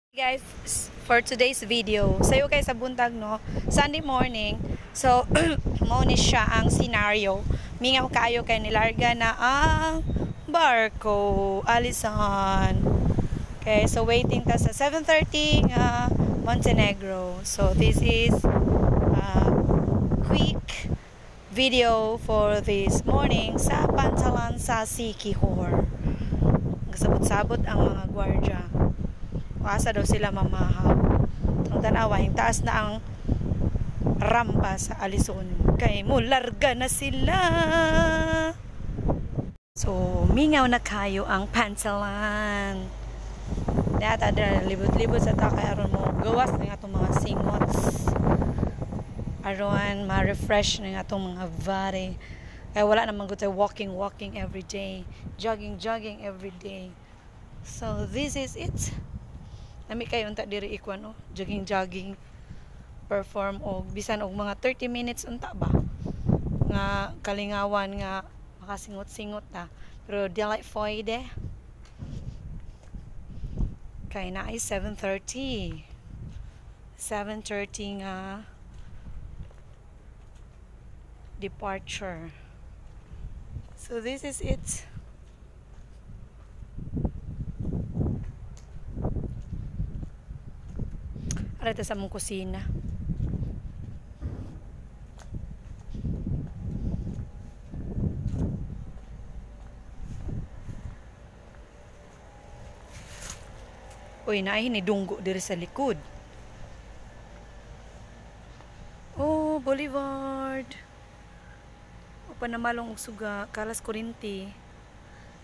Guys, for today's video, sayo kay sa buntag, no, Sunday morning. So mao ni siya ang scenario. Mingaw kaayo kay nilarga na ang barko Alison. Okay, so waiting ta sa 7:30 nga Montenegro. So this is a quick video for this morning sa Pantalan sa Siquijor. Gasabot-sabot ang mga gwardya. Asa daw sila mamahaw. Ang tanawa, yung taas na ang rampa sa Alison. Kay mularga na sila. So, mingaw na kayo ang Pantalan. Data dira libot-libot sa ta kay aron mo gawas ng atong mga singots. Aron ma-refresh ng atong mga body. Kaya wala naman gud walking walking every day, jogging jogging every day. So this is it. Nami kayo unta diri ikuan, oh, jogging jogging, perform og bisan og mga 30 minutes unta ba nga kalingawan nga makasingot-singot ta. Pero dili pwede kay na ay 7:30. 7:30 nga departure. So this is it. Arita sa mong kusina. Uy, naay hinidunggo diri sa likod. Oh, Boulevard. O panamalong og suga, kalas kurinti.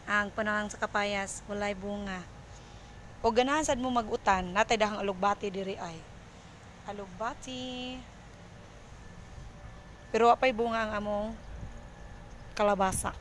Ang panahang sa kapayas, walay bunga. O ganahan sad mo mag-utan, natay dahang alugbati diri ay. Alugbati. Pero apay bunga ang among kalabasa.